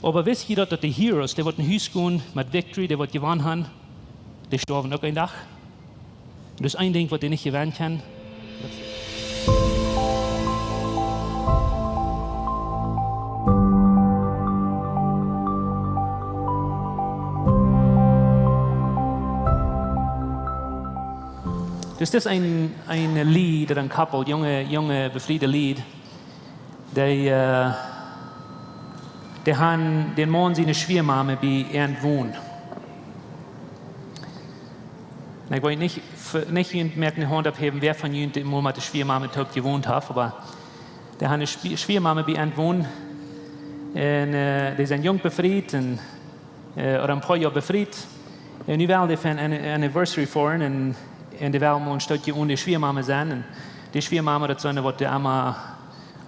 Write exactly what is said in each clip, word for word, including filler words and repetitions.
Oba wist jie daut, daut de Heroes, dee waut no Hus gonen met Victory, dee waut jewonnen haben, dee stoawen uk een Dach? Daut es een Dinkj waut dee nich jewennen kjennen. Dus dit es een, een Lied, een couple, junge, junge befriede Lied. Dee, äh, dee haben dän Maun siene Schwiamame bie an wonen. Un ekj well nich, nich junt moaken de Haunt opphäwen, wäa von junt mol met de Schwiamame toop jewont haft, oba dee haben ne Schwie-, Schwiamame bie an wonen. Un, äh, dee sent junk befriet un, äh, ooda een poa Joa befriet. Un nu wellen dee fa een Anniversary fieren un, un dee wellen mol een Stootje onen de Schwiamame sennen. Un de Schwiamame, daut sent waut dee emma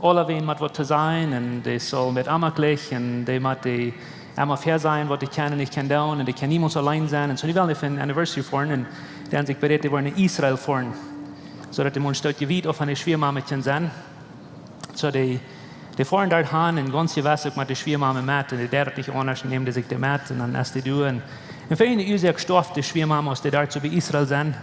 aulawäajen met waut to sajen, un dee sent waut emma jlikj, un dee motten dee emma väasajen waut dee kjennen un nich kjennen doonen, un dee kjennen niemols auleen sennen. Un soo, dee wellen fa een Anniversary fieren, un dee haben sikj berät, dee woaren no Israel fieren, soo daut dee mol een Stootje wiet auf von de Schwiamame kjennen sennen. Soo, dee, dee fieren doa han un gaunz jewess uk met de Schwiamame met, un dee deed daut nich aundasch, nämen dee sikj dee met, un dan es dee doa. Un, un fa eene Uasoak storf de Schwiamame, aus dee doa soo bie Israel sent.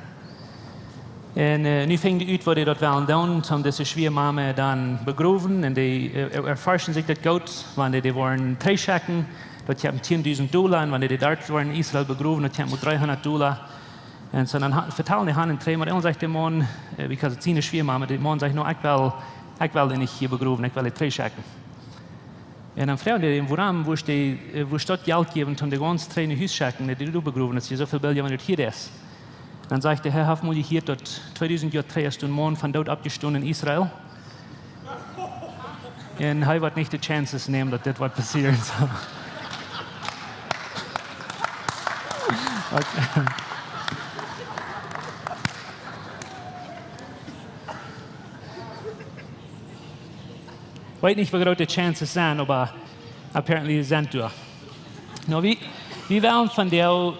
Un, äh, nu finjen dee ut, woo dee daut wellen doonen, om dise Schwiamame dan begrowen. Un dee, äh, erforschen sikj daut goot, wan dee, dee woaren trigjschekjen, daut kjemt tieen dusent Dolla, un wan dee, dee doa woaren en Israel begrowen, daut kjemt mau dreehundat Dolla. Un soo dan ha-, vetalen dee han un tree, oba dan sajcht de Maun, äh, because et es siene Schwiamame, de Maun sajcht: "No, ekj well, ekj well dee nich hia begrowen, ekj well dee trigjschekjen." Un dan froagen dee dän: "Wuarom wurscht dee, äh, wurscht daut Jelt jäwen, om dee gaunz trigj no Hus schekjen, dee doa begrowen, daut es soo väl billja, wan daut hia es?" Dan sajcht hee: "Hee haft mol jehieet, daut tweedusent Joa trigj es doa een Maun vom Doot oppjestonen en Israel. Un hee woat nich de chances nämen, daut dit woat passieren." Soo. Okay. Weet nich, woo groot de chances sent, oba apparently sent doa. No, wie, wie wellen vondoag,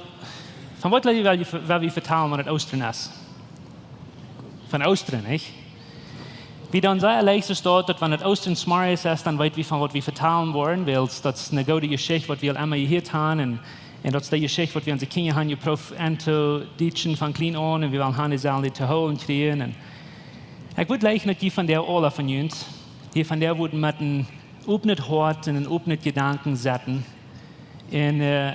von waut well wie, well wie vetalen, wan et Oostren es? Von Oostren, nich? Wie dan sea leicht es daut, daut wan et Oostren zemorjes es, dan weet wie, von waut wie vetalen woaren, wiels daut es eene goode Jeschicht, waut wie aul emma jehieet haben, un, un daut es de Jeschicht, waut wie onse Kjinja haben jeprooft auntodeechen von kjlien aun, un wie wellen haben, dee sellen dee to hieren kjrieen. Un ekj wudd jleichen, daut jie vondoag aula von junt hia vondoag wudden met een opnet Hoat un een opnet Jedanken sitten. Un, äh,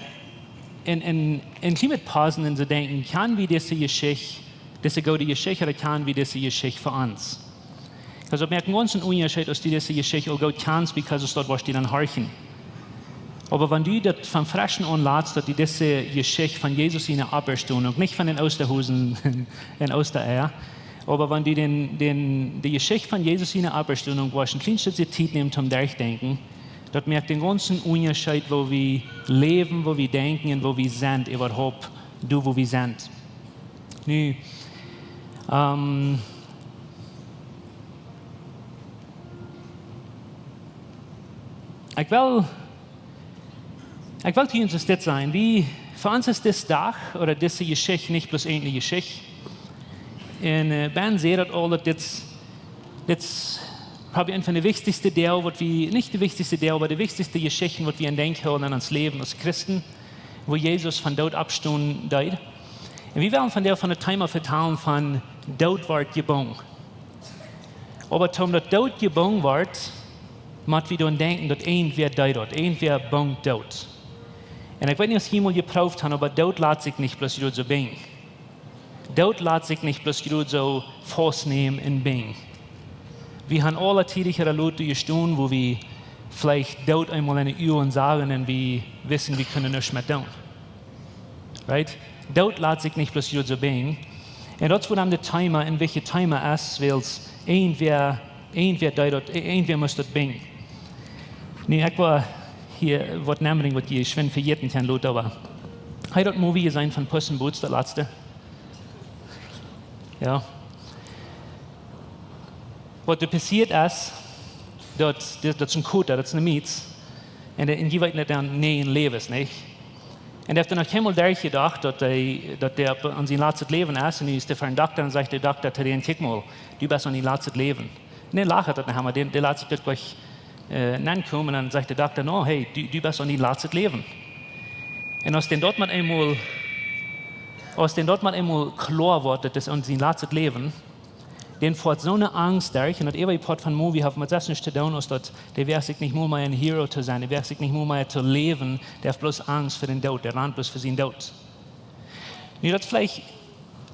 un, un, un kjlien bät pausen un soo denkjen: Kjanen wie dise Jeschicht, dise goode Jeschicht, ooda kjanen wie dise Jeschicht fa ons? Because daut moakt een gaunzen Unjascheet, aus du dise Jeschicht aul goot kjanst, because daut woascht du dan horchen. Oba wan du daut von freschen aun latst, daut du dise Jeschicht von Jesus siene Oppstonunk, nich von dän Oostahosen un Oostaeia, oba wan du dän, dän, de Jeschicht von Jesus siene Oppstonunk woascht een kjlien Stootje Tiet nämen toom derchdenkjen, daut moakt een gaunzen Unjascheet, woo wie läwen, woo wie denkjen un woo wie sent, äwahaupt doa, woo wie sent. Nu, ähm, ekj well, ekj well hia eenst dit sajen. Wie, fa ons es dis Dach, ooda dise Jeschicht, nich bloos eene Jeschicht. Un, äh, Ben säd daut aul, daut dit, dit es, hab ekj, eent von de wichtichste Deel, waut wie, nich de wichtichste Deel, oba de wichtichste Jeschichten, waut wie aun denkjen hoolen en ons Läwen aus Christen, woo Jesus vom Doot oppstonen deed. Un wie wellen vondoag von daut Thema vetalen von Doot woat jebungen. Oba toom daut Doot jebungen woat, mott wie doaraun denkjen, daut irjentwäa deed daut, irjentwäa bung Doot. Un ekj weet nich, aus jie mol jeprooft haben, oba Doot lat sikj nich bloos jrod soo binjen. Doot lat sikj nich bloos jrod soo faustnämen un binjen. Wie haben aula tiedich ooda lot doa jestonen, wua wie veleicht Doot eemol en de Uagen sagen un wie wisten, wie kunnen nuscht met doonen. Right? Doot lat sikj nich bloos jrod soo binjen. Un daut es wuarom dit Thema een wichtjet Thema es, wiels irjentwäa, irjentwäa deed daut, irjentwäa must daut binjen. Nu, ekj well hia waut nenbrinjen, waut jie schwind vejäten kjennen, lot, oba hab jie daut Movie jeseenen von Puss in Boots, daut latste? Jo. Waut doa passieet es, daut, daut, daut es een Koter, daut es een Mietz. Un dee, un dee weet nich, daut dee nich läwen deit, nich? Un dee haft dan noch kjeenmol doaraun jedocht, daut dee, daut dee opp, aun sien latstet Läwen es. Un nu es dee ver een Dokta un sajcht de Dokta to dän: "Kjikj mol, du best aun dien latstet Läwen." Un dee lajcht daut nich, oba dee, dee lat sikj daut jlikj äh, nenkomen, dan sajcht de Dokta: "No, hey, du, du best aun dien latstet Läwen." Un aus dän daut mau eemol, aus dän daut mau eemol kloa woat, daut es aun sien latstet Läwen, dän foat soone Angst derch, un daut äwaje Poat von movie haft met sestich to doonen, aus daut, dee woagt sikj nich mol mea een hero to sennen, dee woagt sikj nich mol mea to läwen, dee haft bloos Angst fa dän Doot, dee rant bloos fa sien Doot. Nu, daut es veleicht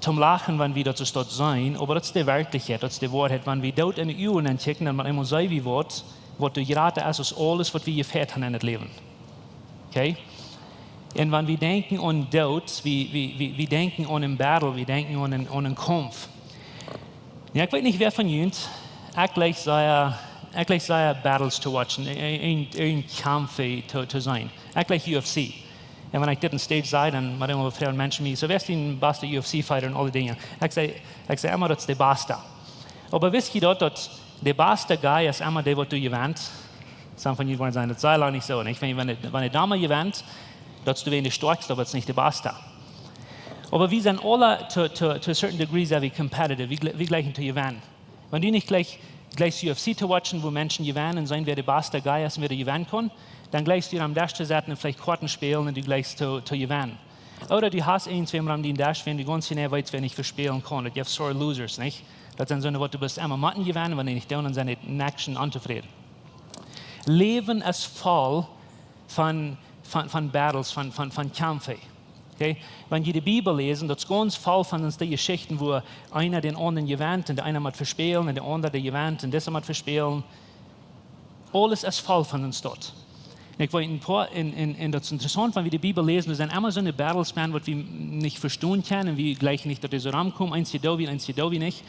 toom Lachen, wan wie daut soo staut seenen, oba daut es de Werkjlichkjeit, daut es de Woarheit. Wan wie Doot enne Uagen ankjikjen, dan met eemol seenen wie waut, waut doa jrata es aus aules, waut wie jefajcht haben en daut Läwen. Okay? Un wan wie denkjen aun Doot, wie, wie, wie, wie denkjen aun een battle, wie denkjen aun een, aun een Kaumf. Jo, ekj weet nich, wäa von junt, ekj jleich sea, ekj jleich sea battles to watchen, een, een, een Kaumf to, to seenen. Ekj jleich U F C. Un wan ekj dit opp stage saj, dan met eemol froagen Menschen mie: "So, wäa es dien basta U F C fighter?" un aule Dinja. Ekj saj, ekj saj emma, daut es de basta. Oba wist jie daut, daut de basta guy es emma dee, waut doa jewent? Some von junt woaren sajen: "Daut es sea lang nich soo." Un ekj find, wan de, wan de Dame jewent, daut es doawäajen de stoakjsta, oba daut es nich de basta. Oba wie sent aule, to, to, to a certain degree, sent wie competitive. Wie, jle- wie jleichen to jewennen. Wan du nich jleich, jleichst U F C to watchen, wua Menschen jewennen un seenen, wäa de basta guy es un wäa doa jewennen kaun, dan jleichst du aum Desch to setten un veleicht Koaten spälen un du jleichst to, to jewennen. Ooda du hast eent, wäm aum dien Desch, wäm du gaunz jeneiw weetst, wäa nich vespälen kaun. Daut jeft sore losers, nich? Daut sent soone, waut du bloos emma motten jewennen, wan dee nich doonen, dan sent dee en action ontofräd. Läwen es voll von, von, von battles, von, von, von Kaumf. Okay? Wan jie de Bibel läsen, daut es gaunz voll von soone Jeschichten, wua eena dän aundren jewent un de eena mott vespälen un de aundra dee jewent un dise mott vespälen. Aules es voll von soone Stoot. Un ekj weet een poa, un, un, un daut es interessaunt, wan wie de Bibel läsen, doa sent emma soone battles, waut wie nich vestonen kjennen, un wie jleichen nich, daut dee soo romkomen, eent jedonen, eent jedonen nich.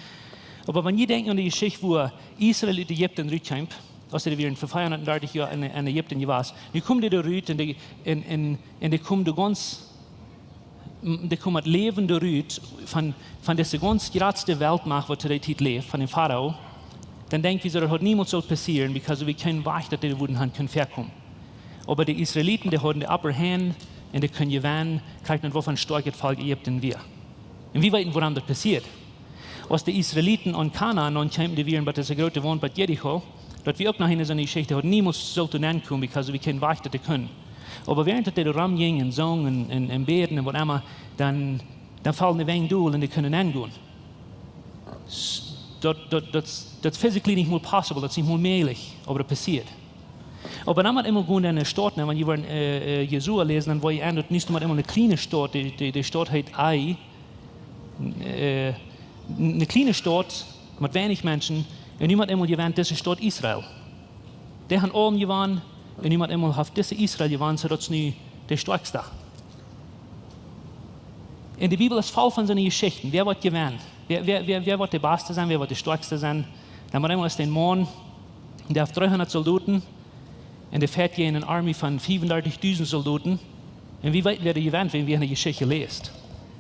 Oba wan jie denkjen aun de Jeschicht, wua Israel ut Ägipten rutkjeem, aus dee wieren fa vea hundat dartich Joa en, en Ägipten jewast. Nu kjeemen dee doa rut un dee, un, un, un dee kjeemen doa gaunz, dee kjeemen met Läwen doa rut von, von dise gaunz jratste Weltmacht, waut to dee Tiet läwd, von dän Farao. Dan denkj wie soo, daut haud niemols sult passieren, because wie kjennen wachten, daut dee wudden han kunnen väakomen. Oba de Israeliten, dee hauden de upper hand un dee kunnen jewennen, kjikj no waut fa een stoakjet Volkj Ägipten wia. Un wie weeten, wuarom daut passieed. Aus de Israeliten aun Kanaan aunkjeemen, dee wieren bie dise groote Waunt bie Jericho, daut wia uk noch eene soone Jeschicht, haud niemols sult nenkomen, because wie kjennen wachten, daut dee kunnen. Oba wäarent daut dee doa romjinjen un sungen un, un bäden un waut emma, dan, dan foll de Wenj dol un dee kunnen nengonen. S-, daut, daut, daut, daut es physically nich mol possible, daut es nich mol mäajlich, oba daut passieed. Oba dan mott eemol gonen en de Staut, nä, wan jie woaren, äh, äh, Josua läsen, dan woa jie en, daut nu mott eemol eene kjliene Staut, dee, dee, dee Staut heet Ai, äh, eene kjliene Staut met weinich Menschen, un nu mott eemol jewent dise Staut Israel. Dee han aulem jewonnen, un nu mott eemol haft dise Israel jewonnen, soo daut es nu de stoakjsta. Un de Bibel es voll von soone Jeschichten. Wäa woat jewennen? Wäa, wäa, wäa, wäa woat de basta sennen? Wäa woat de stoakjsta sennen? Dan mott eemol es een Maun, dee haft dreehundat Soldoten, un dee fieet jäajen eene Army von fiefundartichdusent Soldoten. Un wie weeten, wäa doa jewennen, wan wie enne Jeschicht läsen.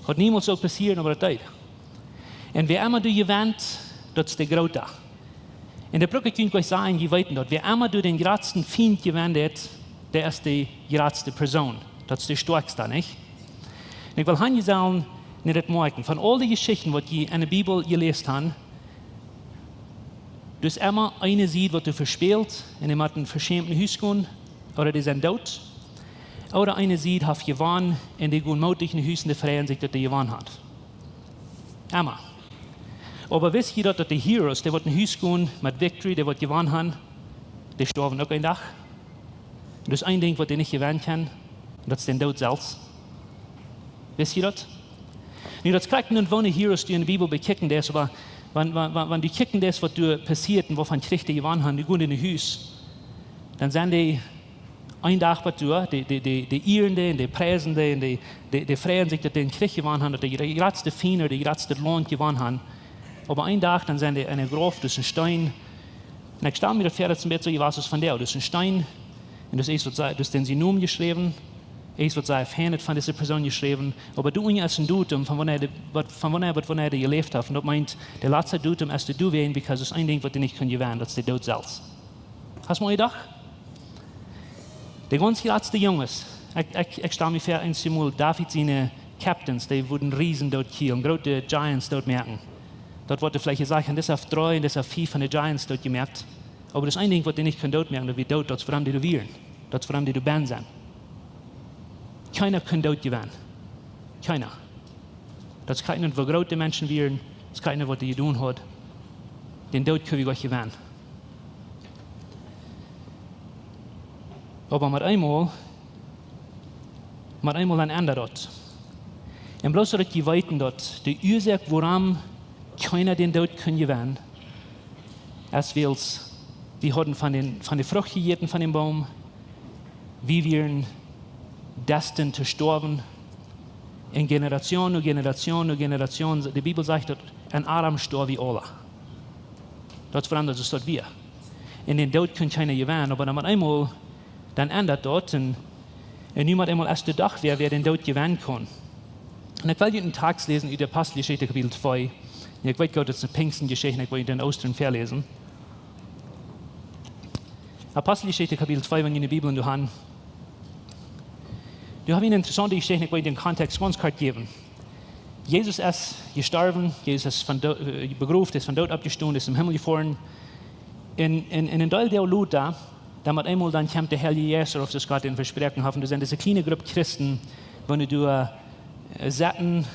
Haud niemols sult passieren, oba daut deed. Un wäa emma doa jewennen, daut es de Groota. Un daut bruck ekj junt nich sajen, jie weeten daut. Wäa emma doa dän jratsten Fient jewennen, dee es de jratste Persoon. Daut es de stoakjsta, nich? Un ekj well han jie sellen no daut moakjen. Von aul de Jeschichten, waut jie enne Bibel jeläst han, daut es emma eene Sied, waut doa vespält, un dee mott veschamt no Hus gonen, ooda dee sent doot, ooda eene Sied haft jewonnen, un dee gonen mootich no Hus un dee freien sikj, daut dee jewonnen han. Emma. Oba wist jie daut, daut de Heroes, dee waut no Hus gonen met Victory, dee waut jewonnen han, dee stoawen uk een Dach? Daut es een Dinkj, waut dee nich jewennen kjennen, un daut es dän Doot selfst. Wist jie daut? Nu, daut es krakjt, waut fa Heroes du enne Bibel bekjikjen deist, oba wan, wan, wan, wan du kjikjen deist, waut doa passieet un waut fa Kjrich dee jewonnen han, dee gonen no Hus, dan sent dee een Dach waut doa, dee, dee, dee, dee ieren dee un dee priesen dee un dee, dee, dee freien sikj, daut dee een Kjrich jewonnen han, daut dee de jratste Fient, de jratste Launt jewonnen han. Oba een Dach, dan sent dee en een Grauf, daut es een Steen. Un ekj stal mie daut väa, daut es een bät soo jewast aus vondoag. Daut es een Steen. Un daut es waut see, daut es dän sien Nomen jeschräwen. Daut es waut see finjen von dise Persoon jeschräwen. Oba doa unja es een Datum, von wanea dee, waut, von wanea, waut, wanea dee jeläft haft. Un daut meent, de latste Datum es doa doawäajen, because daut es een Dinkj, waut dee nich kjennen jewennen. Daut es de Doot selfst. Hast mol jedocht? De gaunz jratste Junges. Ekj, ekj, ekj stal mie väa, eensjemol David siene Captains, dee wudden Riesen dootkjielen, groote Giants dootmoaken. Daut woat veleicht jesajcht, un dis haft dree, un dis haft fiew von de Giants dootjemoakt. Oba daut es een Dinkj, waut dee nich kunnen doot moaken, daut wia Doot, daut es wuarom dee doa wieren. Daut es wuarom dee doa benn sent. Kjeena kunn Doot jewennen. Kjeena. Daut es krakjt woo groot de Menschen wieren, daut es krakjt waut dee jedonen haud. Dän Doot kunn wie nich jewennen. Oba met eemol, met eemol dan endat daut. Un bloos daut jie weeten daut de Uasoak wuarom kjeena dän Doot kunn jewennen, es wiels wie hauden von dän, von de Frucht jejäten von dän Boom, wie wieren destined to stoawen. Un Generation no Generation no Generation, de Bibel sajcht daut, en Adam stoaw wie aula. Daut es wuarom daut es daut wia. Un dän Doot kunn kjeena jewennen, oba dan met eemol, dan endat daut un, un nu met eemol es de Dach wäa, wäa dän Doot jewennen kunn. Un ekj well junt een Tekst läsen ut de Aposteljeschicht Kapitel twee. Jo, ekj weet goot, daut es ne Pinjstenjeschicht, ekj well junt dän Oostren väaläsen. Aposteljeschicht Kapitel twee, wan jie de Bibel doa han. Doa hab wie ne interessaunte Jeschicht, ekj well dän Kontext gaunz kort jäwen. Jesus es jestorwen, Jesus es von Doo-, äh, begroft, es von Doot oppjestonen, es em Himmel jefoaren. Un, un, un een Deel Doag lota, dan met eemol dan kjemt de Heilje Jeist, soo aus Gott am vesproaken haud. Un doa sent dise kjliene Grupp Christen, waut nu doa, äh, sitten,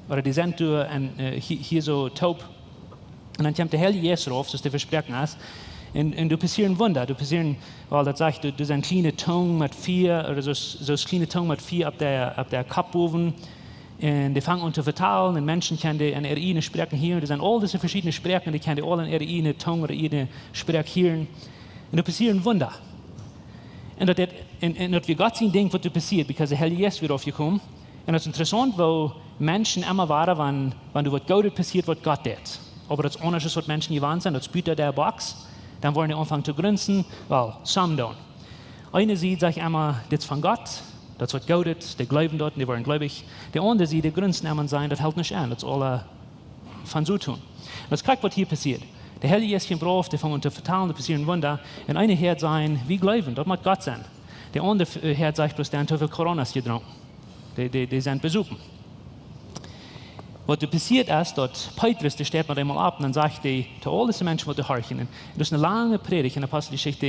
ooda dee sent doa un, äh, hia, hia soo toop. Un dan kjemt de Heilje Jeist rauf, soo aus dee vesproaken es. Un, un doa passieren Wunda, doa passieren, well, daut sajcht, doa, doa sent kjliene Tungen met Fia, ooda soo, soo kjliene Tungen met Fia opp de, opp de Kopp bowen. Un dee fangen aun to vetalen, un Menschen kjennen dee en äare ieejne Sproak hieren. Doa sent aul dise veschiedne Sproaken, dee kjennen dee aul en äare ieejne Tung ooda ieejne Sproak hieren. Un doa passieren Wunda. Un daut, daut, un, un daut wia Gott sien Dinkj, waut doa passieet, because de Heilje Jeist wia raufjekomen. Un daut es interessaunt, woo Menschen emma wieren, wan, wan doa waut Goodet passieet, waut Gott deit. Oba daut es aundasch aus waut Menschen jewant sent, daut es buta de Box, dan woaren dee aunfangen to grunzen, well, some don't. Eene Sied sajcht emma, dit es von Gott, daut es waut Goodet, dee jleewen daut, dee woaren jleewich. De aundre Sied, dee grunzen emma un sajen, daut helt nich aun, daut es aula von Soton. Daut es krakjt waut hia passieet. De Heilje Jeist kjemt rauf, dee fangen aun to vetalen, doa passieren Wunda. Un eena hieet sajen, wie jleewen, daut mott Gott sennen. De aundre, äh, hieet sajcht bloos, dee han too väl Coronas jedrunken. Dee, dee, dee sent besopen. Waut doa passieet es, daut Petrus, dee steit met eemol opp un dan sajcht hee to aul dise Menschen, waut doa horchen. Un daut es ne lange Prädicht en Aposteljeschicht,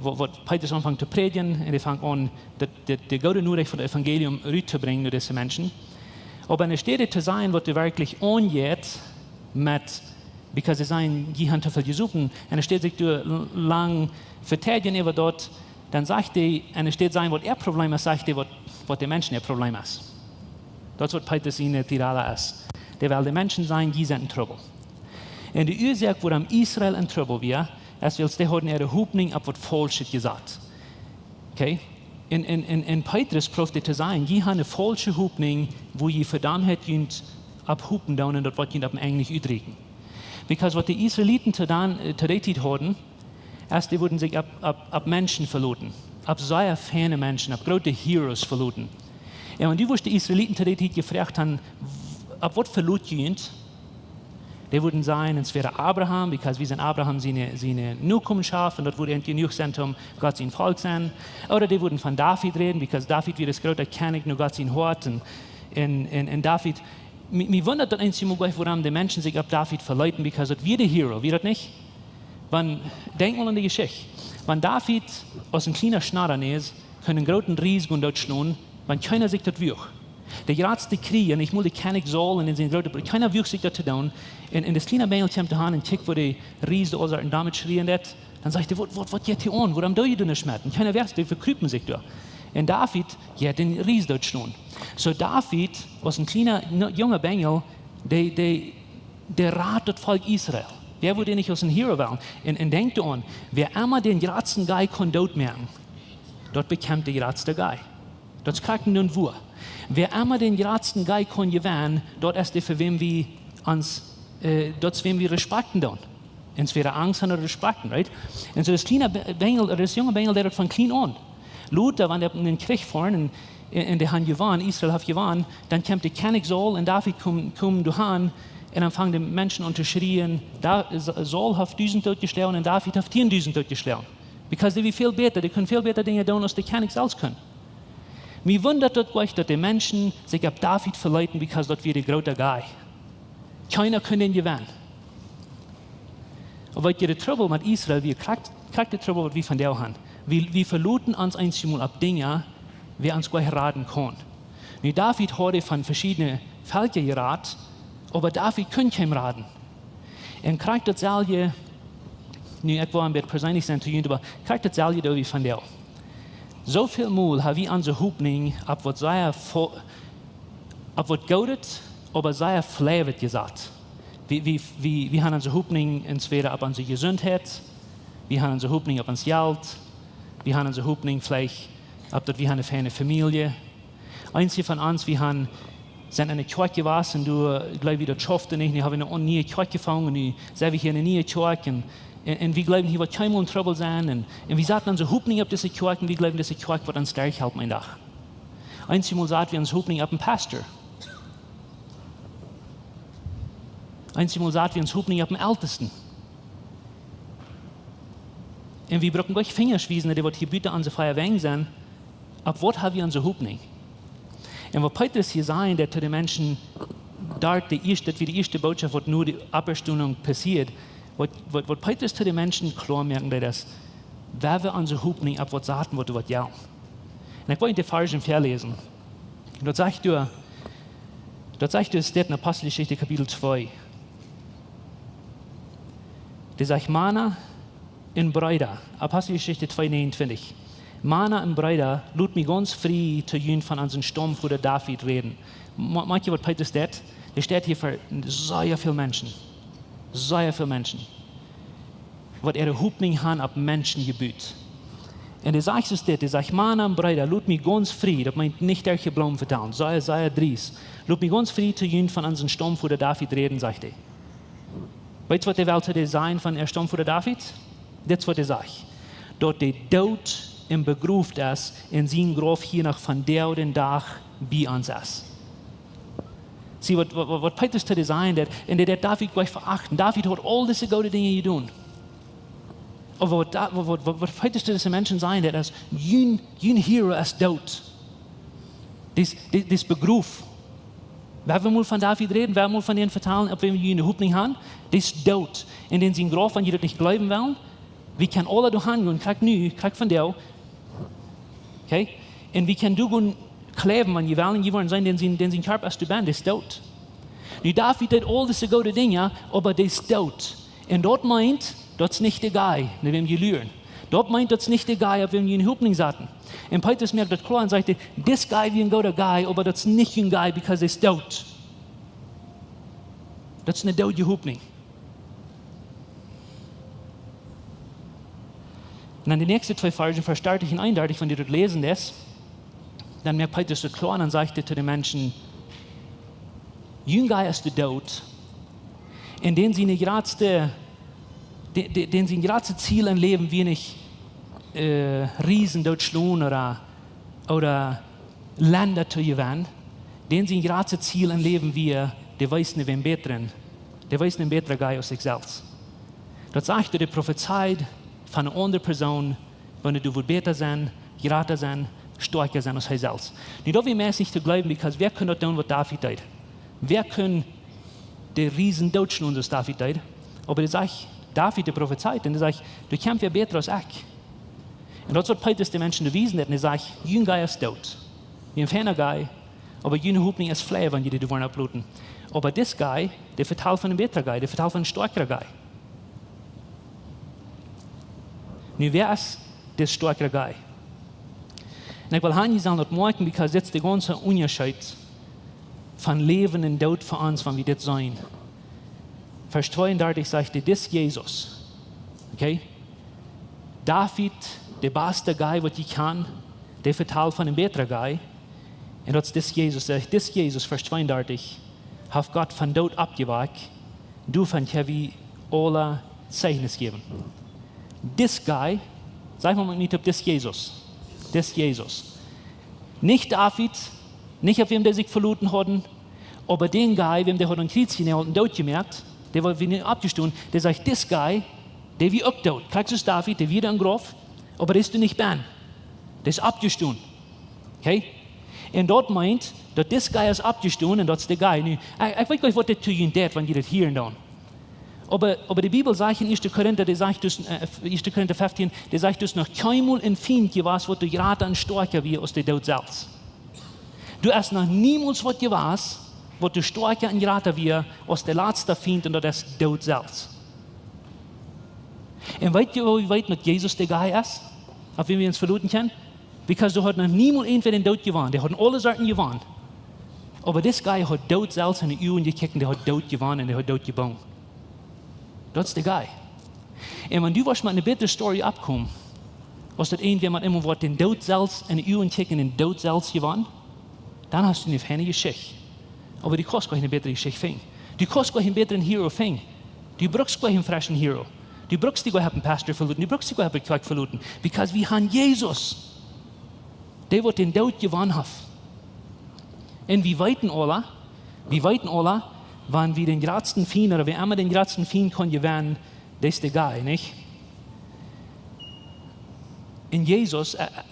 waut, waut Petrus aunfangt to prädjen, un dee fangt aun, daut, daut, de goode Norecht von daut Evangelium ruttobrinjen no dise Menschen. Oba enne Städ to sajen, waut doa werkjlich aunjeit met, because see sajen, dee han too väl jesopen, un enne Städ sikj doa l-, lang veteidijen äwa daut, dan sajcht hee, enne Städ sajen, waut äa Problem es, sajcht hee, waut, waut de Menschen äa Problem es. Daut es waut Petrus siene Tirada es. Dee well de Menschen sajen, dee sent en Trubbel. Un de Uasoak, wuarom Israel en Trubbel wia, es wiels dee hauden äare Hopninj opp waut Faulschet jesat. Okay? Un, un, un, un Petrus proowt dit to sajen, jie han ne faulsche Hopninj, wua jie Vedaumtheit junt opp hopen doonen un daut woat junt opp een Enj nich utrieekjen. Because waut de Israeliten to dan, äh, to dee Tiet hauden, es, dee wudden sikj opp, opp, opp Menschen veloten. Opp sea feine Menschen, opp groote heroes veloten. Un wan du wurscht de Israeliten to dee Tiet jefroacht han, w-, opp waut velot jie junt? Dee wudden sajen, entwäda Abraham, because wie sent Abraham siene, siene Nokomenschoft, un daut wudd eent jenuach sennen, om Gott sien Volkj sennen. Ooda dee wudden von David räden, because David wia daut groote Kjennich no Gott sien Hoat, un, un, un, un David, mie, mie wundat daut eensjemol jlikj, wuarom de Menschen sikj opp David veleeten, because daut wia de hero, wia daut nich? Wan, denkj mol aun de Jeschicht. Wan David aus een kjliena Schnoddernoos kunn een grooten Ries gonen dootschlonen, wan kjeena sikj daut wuag. De jratste Kjrieej, un ekj meen de Kjennich Saul un sien groota Brooda, kjeena wuag sikj daut to doonen. Un, un daut kjliene Benjel kjemt doa han un kjikjt, woo de Ries doa aul soo doa met schrieen deit. Dan sajcht hee: "Waut, waut, waut jeit hia aun? Wuarom doo jie doa nuscht met?" Un kjeena wist, dee vekrupen sikj doa. Un David, jo, dän Ries dootschlonen. Soo David, aus een kjliena, no-, junga Benjel, dee, dee, dee rat daut Volkj Israel. Wäa wudd dän nich aus een hero wellen? Un, un denkjt doaraun, wäa emma dän jratsten Guy kunn dootmoaken, daut bekjemt de jratste Guy. Daut es krakjt nu wua. Wäa emma dän jratsten Guy kunn jewennen, daut es dee, fa wäm wie ons, äh, daut es wäm wie respakjten doonen. Entwäda Angst ooda respakjten, right? Un soo daut kjliene Be-, Benjel, daut junge Benjel, dee daut von kjlien aun. Lota, wan dee opp eenen Kjrich foaren un, un, un dee han jewonnen, Israel haft jewonnen, dan kjemt de Kjennich Saul un David komen, komen doa han un dan fangen de Menschen aun to schrieen, da-, Sa-, Saul haft dusent dootjeschlonen un David haft tiendusent dootjeschlonen. Because dee wia väl bäta, dee kunn väl bäta Dinja doonen, aus de Kjennich selfst kunn. Mie wundat daut jlikj, daut de Menschen sikj opp David veleeten, because daut wia de groota Guy. Kjeena kunn dän jewennen. Oba weet jie, de Trubbel met Israel wia krakjt, krakjt de Trubbel waut wie vondoag han. Wie, wie veloten ons eenjemol opp Dinja, wäa ons goanich raden kaun. Nu, David haud von veschiedne Velkja jerat, oba David kunn kjeenem raden. Un krakjt daut selwje, nu, ekj well een bät perseenlich sennen to junt, oba krakjt daut selwje doo wie vondoag. Soo väl mol ha wie onse Hopninj opp waut sea vo-, opp waut Goodet, oba sea Fleewet jesat. Wie, wie, wie, wie han onse Hopninj entwäda opp onse Jesuntheit, wie han onse Hopninj opp ons Jelt, wie han onse Hopninj veleicht opp daut wie han eene feine Famielje. Eenje von ons, wie han, sent enne Kjoakj jewast un doa, jleew wie, daut schauft nich, nu ha wie eene niee Kjoakj jefungen, nu sent wie hia enne niee Kjoakj un, un, un wie jleewen, hia woat kjeenmol een Trubbel sennen un, un wie saten onse Hopninj opp dise Kjoakj un wie jleewen, dise Kjoakj woat ons derchhalpen een Dach. Eenjemol sat wie onse Hopninj opp een Pastor. Eenjemol sat wie onse Hopninj opp een Eltesten. Un wie bruken goanich Finjasch wiesen, dee waut hia buten onse vea Wenj sent, opp waut ha wie onse Hopninj? Un waut Petrus hia sajcht, daut to de Menschen doa, de ieeschte, daut wia de ieeschte Bootschoft, waut no de Oppstonunk passieet, waut, waut, waut Petrus to de Menschen kloa moaken deed, es, wie haben onse Hopninj opp waut saten, waut woat jelt. Un ekj well de Varzen väaläsen. Daut sajcht doa, daut sajcht doa, steit en Aposteljeschicht Kapitel twee. Dee sajcht: Mana un Breeda, Aposteljeschicht twee negenuntwintich. Mana un Breeda, lot mie gaunz frie to junt von onsen Staumvoda David räden. Ma-, moakj jie, waut Petrus deed? Dee steit hia ver sea väl Menschen. Sea väl Menschen. Waut äare Hopninj han opp Menschen jebut. Un dee sajcht soo dit, dee sajcht: Mana un Breeda, lot mie gaunz frie, daut meent nich derch de Bloom vetalen, sea, sea driest. Lot mie gaunz frie to junt von onsen Staumvoda David räden, sajcht hee. Weetst waut dee well to dee sajen von äa Staumvoda David? Dit es waut dee sajcht: Daut dee doot un begroft es un sien Grauf hia noch vondoag dän Dach bie ons es. See, waut, waut, waut, waut Petrus to dee sajen deed, un dee deed David goanich veachten. David haud aul dise goode Dinja jedonen. Oba waut, Da-, waut, waut, waut, waut Petrus to dise Menschen sajen deed, es: Jun, jun Hero es doot. Dee es, dee, dee es begroft. Wie haben mol von David räden, wie haben mol von dän vetalen, opp wäm wie june Hopninj han. Dee es doot. Un dän sien Grauf, wan jie daut nich jleewen wellen, wie kjennen aula doa han gonen, krakjt nu, krakjt vondoag. Okay? Un wie kjennen doa gonen kjleewen, wan jie wellen, jie woaren seenen, dän sien, dän sien Kjarpa es doa, dee es doot. Nu, David deed aul dise goode Dinja, oba dee es doot. Un daut meent, daut es nich de guy, no wäm jie luren. Daut meent, daut es nich de guy, opp wäm jie june Hopninj saten. Un Petrus moakt daut kloa un sajcht: This guy wia een gooda guy, oba daut es nich een guy, because hee es doot. Daut es eene doodje Hopninj. Un dan de näakjste twee Varzen, Varsch dartich un eenundartich, wan jie daut läsen, daut, dan moakt Petrus daut kloa un dan sajcht hee to de Menschen: Jun guy es doot. Un dän sien jratste, de-, de-, dän sien jratste Ziel em Läwen wia nich, äh, Riesen dootschlonen ooda, ooda Lenda to jewennen. Dän sien jratstet Ziel em Läwen wia, dee weeten, wäm bätren, dee weeten, een bätra guy aus sikj selfst. Daut sajcht doa de Profezie von eene aundre Persoon, wan du wullt bäta sennen, jrata sennen, stoakja sennen aus hee selfst. Nu, daut wia meist nich to jleewen, because wäa kunn daut doonen, waut David deed? Wäa kunn de Riesen dootschlonen, soo aus David deed? Oba dee sajcht, David, dee profezeit, un dee sajcht: Doa kjemt wäa bäta aus ekj. Un daut es waut Petrus de Menschen wiesen deed, un dee sajcht: Jun guy es doot. Wia een feina guy, oba june Hopninj es fleew, wan jie dee woaren opploten. Oba this guy, dee vetalt von een bätra guy, dee vetalt von een stoakjra guy. Nu, wäa es dis stoakjra guy? Un ekj well han, jie sellen daut moakjen, because dit es de gaunze Unjascheet von Läwen un Doot fa ons, wan wie dit seenen. Varsch tweeundartich sajcht hee: Dis Jesus. Okay? David, de basta guy, waut jie kjanen, dee vetalt von een bätra guy. Un daut es dis Jesus, sajcht dis Jesus, Varsch tweeundartich, haft Gott von Doot oppjewakjt, doavon kjenn wie aula Zeichnis jäwen. Dis guy, saj mol met mie toop: Dis Jesus. Dis Jesus. Nich David, nich opp wäm dee sikj veloten hauden, oba dän guy, wäm dee hauden aum Kjriez jenault un doot jemoakt, dee wia nich oppjestonen, dee sajcht: Dis guy, dee wia uk doot. Krakjt soo aus David, dee wia em Grauf, oba dee es doa nich benn. Dee es oppjestonen. Okay? Un daut meent, daut dis guy es oppjestonen un daut es de guy. Nu, ekj, ekj weet nich, waut dit to junt deit, wan jie dit hieren doonen. Oba, oba de Bibel sajcht en ieeschte Korinta, dee sajcht dus, äh, ieeschte Korinta fieftieen, dee sajcht dus: Noch kjeenmol een Fient jewast, waut doa jrata un stoakja wia aus de Doot selfst. Doa es noch niemols waut jewast, waut doa stoakja un jrata wia aus de latsta Fient, un daut es Doot selfst. Un weet jie, woo jie weeten, daut Jesus de guy es, opp wäm wie ons veloten kjennen? Because doa haud noch niemols irjentwäa dän Doot jewonnen. Dee hauden aule Sorten jewonnen. Oba this guy haud Doot selfst enne Uagen jekjikjt, dee haud Doot jewonnen un dee haud Doot jebungen. Daut es de guy. Un wan du woascht met eene bätre story oppkomen, aus daut irjentwäa met eemol woat dän Doot selfst enne Uagen kjikjen un dän Doot selfst jewonnen, dan hast du eene feine Jeschicht. Oba du kaust goanich eene bätre Jeschicht finjen. Du kaust goanich eenen bätren hero finjen. Du brukst goanich eenen freschen hero. Du brukst die goanich opp eenen Pastor veloten. Du brukst die goanich opp de Kjoakj veloten. Because wie haben Jesus, dee waut dän Doot jewonnen haft. Un wie weeten aula, wie weeten aula, wan wie dän jratsten Fient, ooda wäa emma dän jratsten Fient kaun jewennen, daut es de guy, nich? Un Jesus, äh, äh,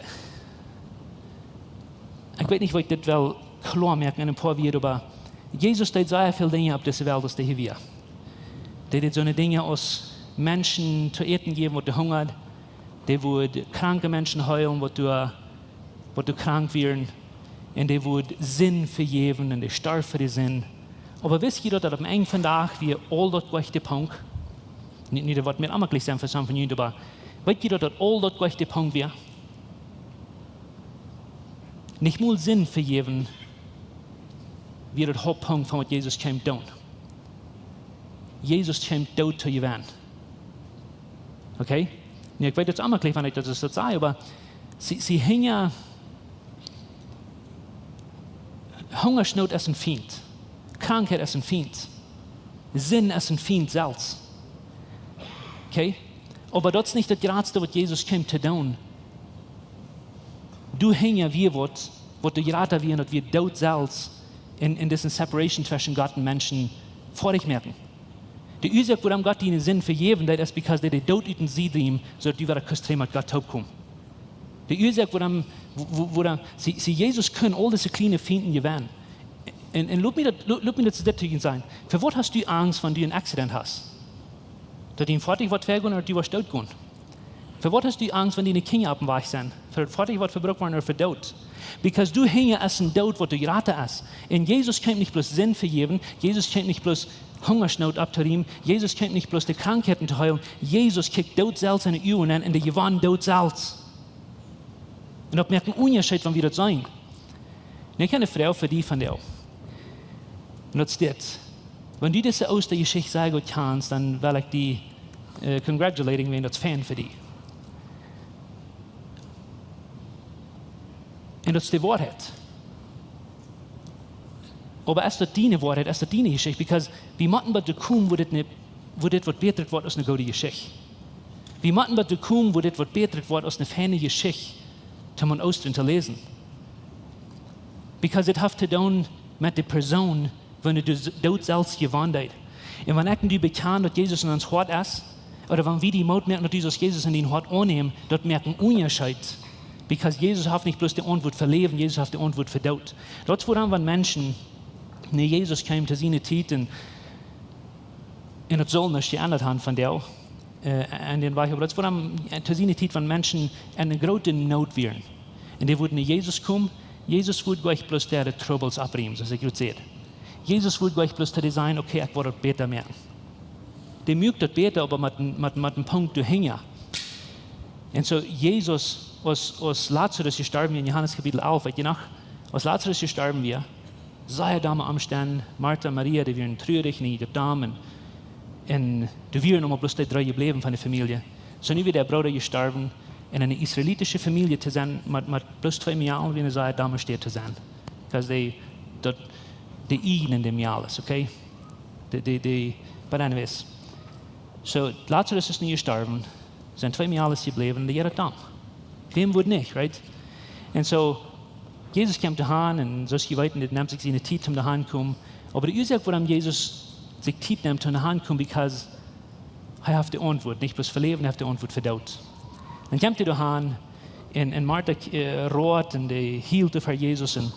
ekj weet nich, woo ekj dit well kloa moaken en een poa Wieed, oba Jesus deed sea väl Dinja opp dise Welt aus dee hia wia. Dee deed soone Dinja aus Menschen to äten jäwen, waut doa hungaden. Dee wudd kranke Menschen heelen, waut doa, waut doa krank wieren. Un dee wudd Sind vejäwen un dee storf fa de Sind. Oba wist jie daut, daut opp een Enj von dän Dach wia aul daut goot de Punkt? Nich, nich daut woat mie emma jlikj sennen fa sommje von junt, oba weet jie daut, daut aul daut goot de Punkt wia? Nich mol Sind vejäwen wia daut Hauptpunkt von waut Jesus kjeem doonen. Jesus kjeem Doot to jewennen. Okay? Nu, ekj weet, daut es emma jlikj, wan ekj daut, daut saj, oba see, see hinja Hungasnoot es een Fient. Krankheit es een Fient. Sind es een Fient selfst. Okay? Oba daut es nich daut jratste, waut Jesus kjeem to doonen. Doa hinja wia waut, waut doa jrata wia, un daut wia Doot selfst, en, en dise separation tweschen Gott un Menschen foadich moaken. De Uasoak, wuarom Gott diene Sind vejäwen deed, es because dee de Doot ut die rutneem, soo daut du wada kaust trigj met Gott toopkomen. De Uasoak, wuarom, wua-, wua-, wuarom, see, see, Jesus kunn aul dise kjliene Fienten jewennen. Un, un lot mie daut, lot, lot mie daut dit to junt sajen. Fa waut hast du Angst, wan du een Accident hast? Daut dien Foatich woat vegonen ooda du woascht doot gonen? Fa waut hast du Angst, wan diene Kjinja oppem Wajch sent? Fa daut Foatich woat vebrukt woaren ooda fa Doot? Because doa hinja es een Doot, waut doa jrata es. Un Jesus kjeem nich bloos Sind vejäwen, Jesus kjeem nich bloos Hungasnoot opptorieemen, Jesus kjeem nich bloos de Krankheiten to heelen, Jesus kjikjt Doot selfst enne Uagen un dee jewonnen Doot selfst. Un daut moakt een Unjascheet, wan wie daut seenen. Nu, ekj hab eene Froag fa die vondoag. Un daut es dit. Wan du dise Oostajeschicht sea goot kjanst, dan well ekj die, äh, congratulating, wiels daut es fein fa die. Un daut es de Woarheit. Oba es daut diene Woarheit, es daut diene Jeschicht? Because wie motten bat doa komen, wua dit ne, wua dit waut bätret woat aus eene goode Jeschicht. Wie motten bat doa komen, wua dit waut bätret woat aus eene feine Jeschicht, toom aun Oostren to läsen. Because it haft to doonen met de Persoon, wan dee de Doot selfst jewonnen deed. Un wan ekj un du bekjanen, daut Jesus en ons Hoat es, ooda wan wie dee Moot moaken, daut Jesus, Jesus en dien Hoat aunnämen, daut moakt een Unjascheet. Because Jesus haft nich bloos de Auntwuat fa Läwen, Jesus haft de Auntwuat fa Doot. Daut es wuarom, wan Menschen no Jesus kjeemen to siene Tiet, un, un daut saul nuscht jeendat haben vondoag, äh, aun dän Wajch, oba daut es wuarom, äh, to siene Tiet, wan Menschen en eene groote Noot wieren. Un dee wudden no Jesus komen, Jesus wudd goanich bloos de Trubbels oprieemen, soo aus ekj jrod säd. Jesus wudd goanich bloos to dee sajen: "Okay, ekj woa daut bäta moaken." Dee muak daut bäta, oba met, met, met een Punkt doahinja. Un soo Jesus, aus, aus Lazarus jestorwen wia en Johanes Kapitel alf, weet jie noch? Aus Lazarus jestorwen wia, sea domme Omstend, Martha, Maria, dee wieren trurich un dee domm, un, un doa wieren mau bloos dee dree jebläwen von de Famielje. Soo nu wia de Brooda jestorwen, un eene israelitische Famielje to sennen, met, met bloos twee Mejalen, wia eene sea domme Städ to sennen. Because dee, daut, dee ieejnen de Mejales, okay? Dee, dee, dee, but anyways. Soo, Lazarus es nu jestorwen, sent twee Mejales jebläwen, dee jeit daut domm. Wäm wudd nich, right? Un soo, Jesus kjemt doa han, un soo aus jie weeten, dit nemt sikj siene Tiet, om doa han to komen. Oba de Uasoak, wuarom Jesus sikj Tiet nemt, om doa han to komen, because hee haft de Auntwuat, nich bloos fa Läwen, hee haft de Auntwuat fa Doot. Dan kjemt hee doa han, un, un Martha, äh, roat, un dee hielt ver Jesus, un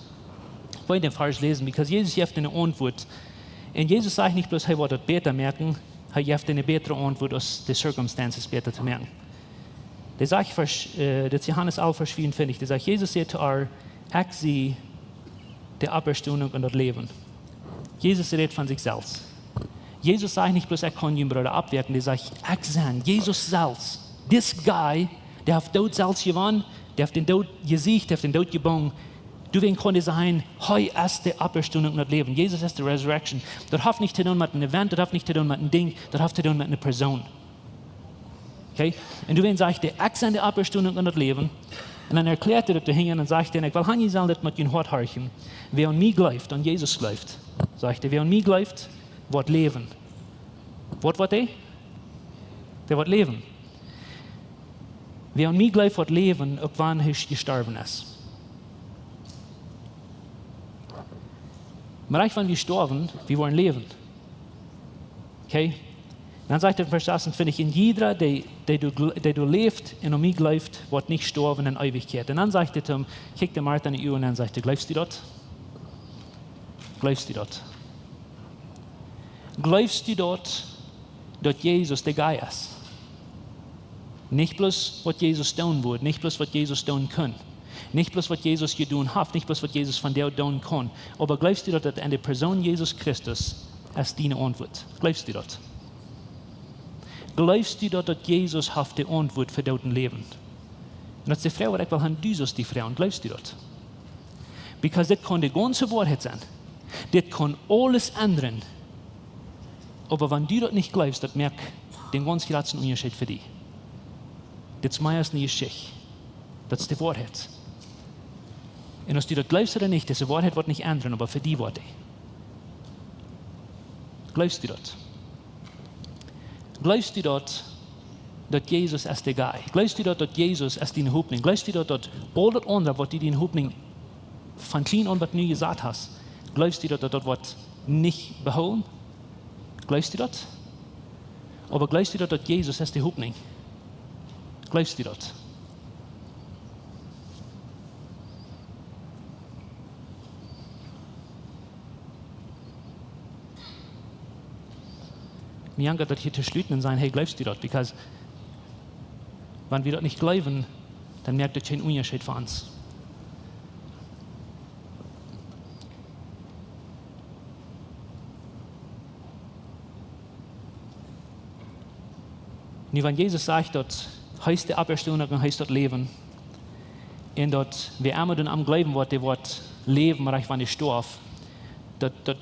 wie dän Varsch läsen, because Jesus jeft eene Auntwuat. Un Jesus sajcht nich bloos, hee woat daut bäta moaken, Hee jeft eene bätre Auntwuat aus de circumstances bäta to moaken. Dee sajcht, Varsch, äh, dit es Johanes alf, Varsch vea un twintich, dee sajcht, Jesus säd to ar: "Ekj sie de Oppstonunk un daut Läwen." Jesus rät von sikj selfst. Jesus sajcht nich bloos: "Ekj kaun dien Brooda oppwakjen." Dee sajcht: "Ekj sie Jesus selfst." This guy, dee haft Doot selfst jewonnen, dee haft dän Doot jesiegt, dee haft dän Doot jebungen. Doawäajen kaun dee sajen, hee es de Oppstonunk un daut Läwen. Jesus es de resurrection. Daut haft nich to doonen met een event, daut haft nich to doonen met een Dinkj, daut haft to doonen met eene Persoon. Okay? Un doawäajen sajcht hee: "Ekj sie de Oppstonunk un daut Läwen." Un dan erkjläat hee daut doa hinjen un sajcht hee: "Ekj well han, jie sellen dit met jun Hoat horchen. Wäa aun mie jleeft, aun Jesus jleeft," sajcht hee, "wäa aun mie jleeft, woat läwen." Waut woat hee? Dee woat läwen. "Wäa aun mie jleeft, woat läwen, uk wan hee jestorwen es." Mau wan wie stoawen, wie woaren läwen. Okay? Dan sajcht hee en Varsch sasuntwintich: "Un jieda, dee, dee doa jl-, dee doa läft un aun mie jleeft, woat nich stoawen en Eewichkjeit." Un dan sajcht hee to am, kjikjt hee Martha en de Uagen un dan sajcht hee: "Jleefst du daut? Jleefst du daut? Jleefst du daut, daut Jesus de guy es? Nich bloos waut Jesus doonen wudd, nich bloos waut Jesus doonen kunn, nich bloos waut Jesus jedonen haft, nich bloos waut Jesus vondoag doonen kaun, oba jleefst du daut, daut en de Persoon Jesus Christus es diene Auntwuat? Jleefst du daut? Jleefst du daut, daut Jesus haft de Auntwuat fa Doot un Läwen?" Un daut es de Froag, waut ekj well han, du saust die froagen: Jleefst du daut? Because dit kaun de gaunze Woarheit sennen. Dit kaun aules endren. Oba wan du daut nich jleefst, daut moakt dän gaunz jratsten Unjascheet fa die. Dit es mea aus eene Jeschicht. Daut es de Woarheit. Un aus du daut jleefst ooda nich, dise Woarheit woat nich endren, oba fa die woat dee. Jleefst du daut? Jleefst du daut, daut Jesus es de guy? Jleefst du daut, daut Jesus es diene Hopninj? Jleefst du daut, daut aul daut aundre, waut du diene Hopninj von kjlien aun bat nu jesat hast, jleefst du daut, daut daut woat nich behoolen? Jleefst du daut? Oba jleefst du daut, daut Jesus es de Hopninj? Jleefst du daut? Mie jankat daut hia to schluten un sajen: "Hey, jleefst du daut?" Because wan wie daut nich jleewen, dan moakt daut kjeen Unjascheet fa ons. Nu, wan Jesus sajcht, daut hee es de Oppstonunk un hee es daut Läwen, un daut wäa emma aun am jleewen woat, dee woat läwen, rajcht wan hee stoaft, daut, daut,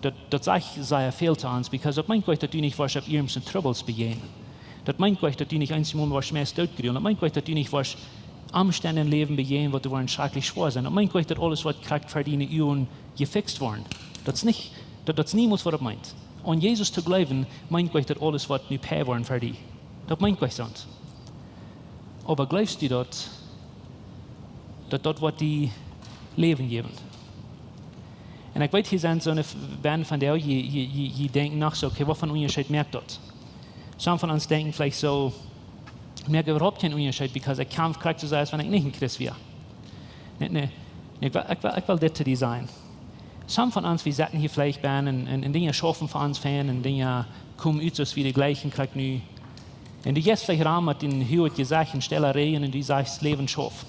daut, daut sajcht sea väl to ons, because daut meent goanich, daut du nich woascht opp irjent Trubbels bejäajnen. Daut meent goanich, daut du nich eemol woascht meist dootjrieen. Daut meent goanich, daut du nich woascht Omstend em Läwen bejäajnen, waut die woaren schrakjlich schwoa sennen. Daut meent goanich, daut aules, waut krakjt ver diene Uagen jefixt woaren. Daut es nich, daut, daut es niemols, waut daut meent. Aun Jesus to jleewen, meent goanich, daut aules woat nu bäta woaren ver die. Daut meent goanich soont. Oba jleefst du daut, daut daut woat die Läwen jäwen? Un ekj weet, hia sent soone f-, Band von die, jie, jie, jie, jie denkjen noch soo: "Okay, waut fa een Unjascheet moakt daut?" Some von ons denkjen veleicht soo: "Moakt äwahaupt kjeen Unjascheet, because ekj kaun krakjt soo sennen, aus wan ekj nich een Christ wia." Nä, nä. Nä, ekj well, ekj well, ekj well dit to die sajen. Some von ons, wie setten hia veleicht bie un, un, un Dinja schaufen fa ons fein un Dinja komen ut, soo aus wie dee jlikjen krakjt nu. Un du jeist veleicht rom met dien Hut jesajcht un stella Räajen un du sajchst: "Läwen schauft."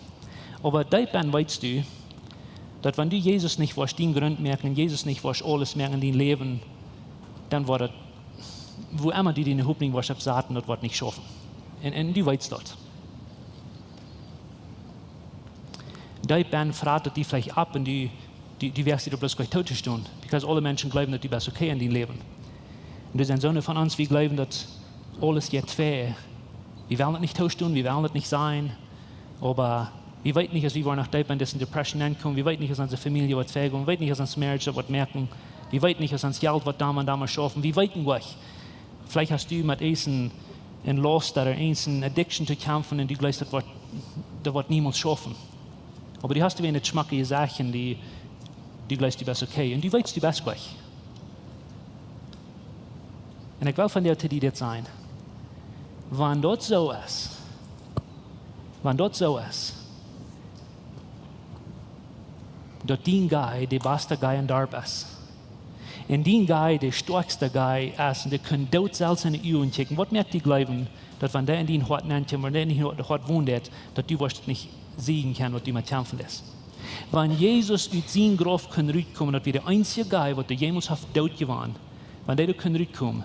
Oba deep benn weetst du, daut wan du Jesus nich woascht dien Grunt moaken un Jesus nich woascht aules moaken en dien Läwen, dan woat daut, wua emma du diene Hopninj woascht opp saten, daut woat nich schaufen. Un, un du weetst daut. Deep benn frat daut die veleicht opp un du, du, du woascht die bloos goanich toostonen, because aule Menschen jleewen, daut du best okay en dien Läwen. Un doa sent soone von ons, wie jleewen, daut aules jeit twei. Wie wellen daut nich toostonen, wie wellen daut nich sennen. Oba wie weeten nich, aus wie woaren noch deepa en dise Depression nenkomen. Wie weeten nich, aus onse Famielje woat twei gonen. Wie weeten nich, aus ons Marriage daut woat moaken. Wie weeten nich, aus ons Jelt woat doamet un doamet schaufen. Wie weeten nich. Veleicht hast du met eent een, een Lust ooda eent een Addiction to kjamfen un du jleefst, daut woat, daut woat niemols schaufen. Oba du hast wäa en daut schmocke jesajcht un du, du jleefst, du best okay. Un du weetst, du best goot. Un ekj well vondoag to die dit sajen. Wan daut soo es, wan daut soo es, daut dien guy de basta guy em Darp es, Un dien Gott, de stoakjsta Gott es, un dee kaun doot selfst enne Uagen kjikjen. Waut moakt die jleewen, daut wan dee en dien Hoat nenkjemt, wan dee en dien Hoat wonen deit, daut du woascht daut nich seenen kjennen, waut du met kjamfen deist? Wan Jesus ut sien Grauf kunn rutkomen, daut wia de eensje Gott, waut doa jemols haft doot jewonnen, wan dee doa kunn rutkomen,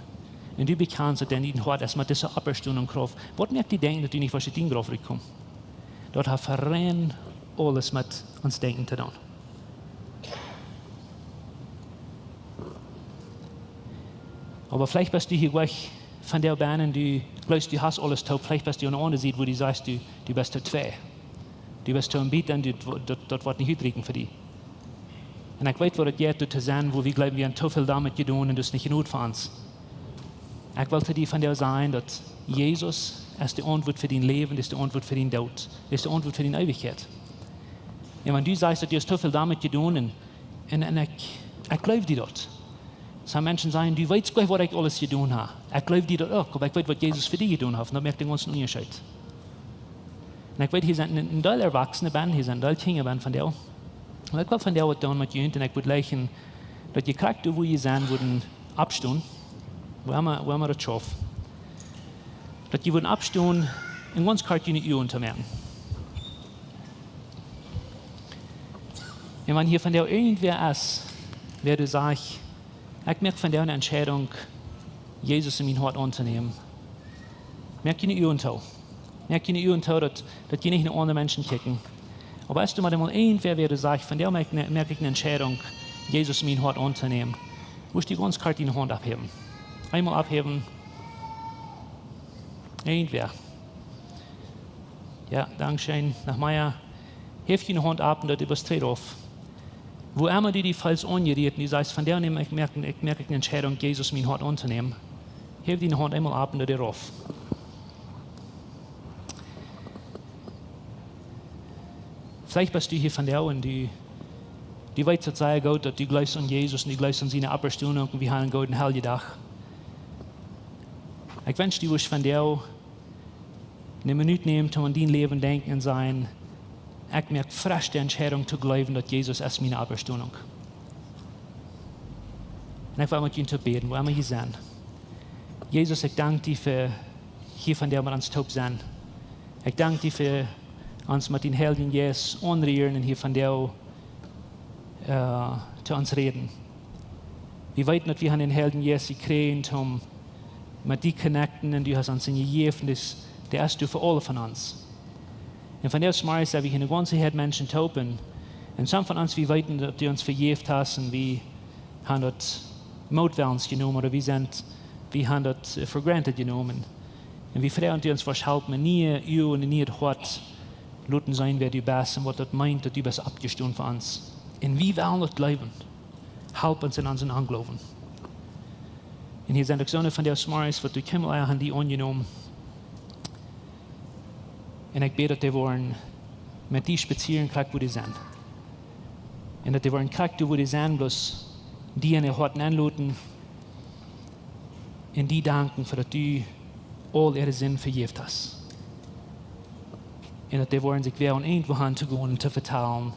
un du bekjanst, daut dee en dien Hoat es met dise Oppstonunk Krauft, waut moakt die denkjen, daut du nich woascht ut dien Grauf rutkomen? Daut haft rein aules met ons Denkjen to doonen. Oba veleicht best du hia wajch von doa bennen, du jleefst, du hast aules toop, veleicht best du aun de aundre Sied, wua du sajchst, du, du best too twei. Du best too een bät un du, daut, daut woat nich utrieekjen fa die. Un ekj weet, waut daut jeit, doa to sennen, wua wie jleewen, wie haben too väl doamet jedonen un daut es nich jenuach fa ons. Ekj well to die vondoag sajen, daut Jesus es de Auntwuat fa dien Läwen, es de Auntwuat fa dien Doot, es de Auntwuat fa diene Eewichkjeit. Un wan du sajchst, daut du hast too väl doamet jedonen, un, un, un ekj, ekj jleew die daut. Sommje Menschen sajen, du weetst goanich, waut ekj aules jedonen hab. Ekj jleew die daut uk, oba ekj weet, waut Jesus fa die jedonen haft. Un daut moakt dän gaunzen Unjascheet. Un ekj weet, hia sent een, een Deel Erwachsene bennen, hia sent een Deel Kjinja bennen vondoag. Oba ekj well vondoag waut doonen met junt un ekj wudd jleichen, daut jie krakjt doa, wua jie sent, wudden oppstonen, wua emma, wua emma daut schauft. Daut jie wudden oppstonen un gaunz kort june Uagen toomoaken. Un wan hia vondoag irjentwäa es, wäa doa sajcht, ekj moak vondoag eene Entscheidunk, Jesus en mien Hoat auntonämen. Moak june Uagen too. Moak june Uagen too, daut, daut jie nich no aundre Menschen kjikjen. Oba es doa mau emol irjentwäa, wäa doa sajcht, vondoag moak, moak ekj eene Entscheidunk, Jesus en mien Hoat auntonämen, wurscht du gaunz kort diene Haunt opphäwen. Eemol opphäwen. Irjentwäa? Jo, dankscheen. Noch mea? Häw june Haunt opp un daut äwaschte rauf. Wua emma du die feelst aunjerieet un du sajchst, vondoag nemm ekj, moak, ekj moak eene Entscheidunk, Jesus en mien Hoat auntonämen. Häw diene Haunt eemol opp un daut äwarauf. Veleicht best du hia vondoag un du, du weetst daut sea goot, daut du jleefst aun Jesus un du jleefst aun siene Oppstonunk un wie haben een gooden Heljedach. Ekj wensch, du wurscht vondoag eene Minut nämen, om aun dien Läwen denkjen un sajen, ekj moak fresch de Entscheidunk to jleewen, daut Jesus es miene Oppstonunk. Un ekj well met junt toop bäden, wua emma jie sent. Jesus, ekj dank die fa hia vondoag met ons toop sennen. Ekj dank die fa ons met dien Heiljen Jeist aunrieren un hia vondoag, äh, to ons räden. Wie weeten, daut wie haben dän Heiljen Jeist jekjräajen, om met die connecten, un du hast ons dän jejäft, un dis, dee es doa fa aule von ons. Un vondoag zemorjes sent wie hia eene gaunze Häad Menschen toop, un, un sommje von ons, wie weeten, daut du ons vejäft hast, un wie haben daut mootwellens jenomen, ooda wie sent, wie haben daut, äh, for granted jenomen. Un wie froagen, daut du ons woascht halpen, een nieet Uagen un een nieet Hoat loten seenen, wäa du best un waut daut meent, daut du best oppjestonen fa ons. Un wie wellen daut jleewen. Halp ons en onsen Onjloowen. Un hia sent uk soone vondoag zemorjes, waut du kjeenmol ea hast die aunjenomen. Un ekj bäd, daut dee woaren met die spazieren, krakjt wua dee sent. Un daut dee woaren krakjt doa, wua dee sent, bloos die en äa Hoat nenloten un die danken fa daut du aul äare Sind vejäft hast. Un daut dee woaren sikj wäajen irjentwua han to gonen un to vetalen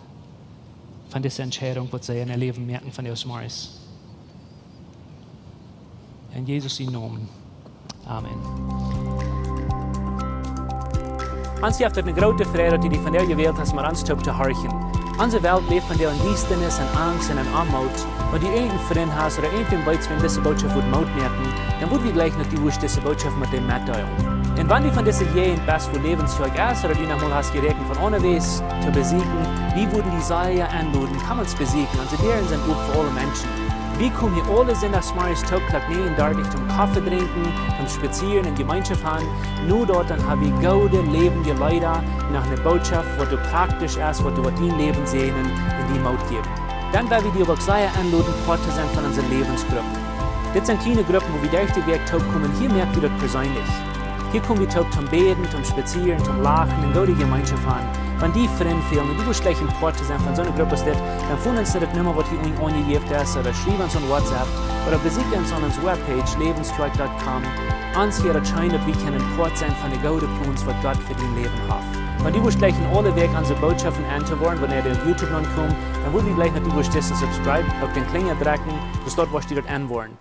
von dise Entscheidunk, waut see en äa Läwen moaken vondoag zemorjes. En Jesus sienen Nomen. Amen. Ons jeft et eene groote Freid, daut du die vondoag jewält hast, met ons toop to horchen. Onse Welt läft vondoag en Diestanis, en Angst un en Oamoot. Wan du irjent een Frint hast ooda irjentwäm weetst, wäm dise Botschaft wudd Moot moaken, dan wudd wie jleichen, daut du wurscht dise Botschaft met däm metdeelen. Un wan du von dise Jäajent best, wua Läwens Kjoakj es, ooda du noch mol hast jeräakjent von aundawäajes to besieekjen, wie wudden die sea enloden, komm ons besieekjen. Onse Däaren sent op fa aule Menschen. Wie komen hia aule Sindach zemorjes toop Klock näajen dartich toom Koffe drinkjen, toom spazieren un Jemeenschoft han. No daut dan hab wie goode läwendje Leeda, noch eene Botschaft, waut doa praktisch es, waut doa, waut dien Läwen säajnen un die Moot jäwen. Dan well wie die uk sea enloden, Poat to sennen von onse Läwensgruppen. Dit sent kjliene Gruppen, wua wie derch de Wäakj toop komen. Hia moak wie daut perseenlich. Hia kom wie toop toom bäden, toom spazieren, toom lachen un goode Jemeenschoft han. Wan die Frind fälen un du wurscht jleichen Poat to sennen von soone Grupp aus dit, dan foon ons no de Numma, waut hia unjen aunjejäft es, ooda schriew ons aun WhatsApp, ooda besieekj ons aun onse Webpage, läwens kjoakj dot com. Ons wudd et scheen, daut wie kjennen Poat sennen von de goode Plons, waut Gott fa dien Läwen haft. Wan du wurscht jleichen aule Wäakj onse Bootschoften enn to woaren, wanea dee opp YouTube nopp komen, dan wudd wie jleichen daut du wurscht disen subscribe, uk dän Kjlinja drekjen, soo daut wurscht du daut enn woaren.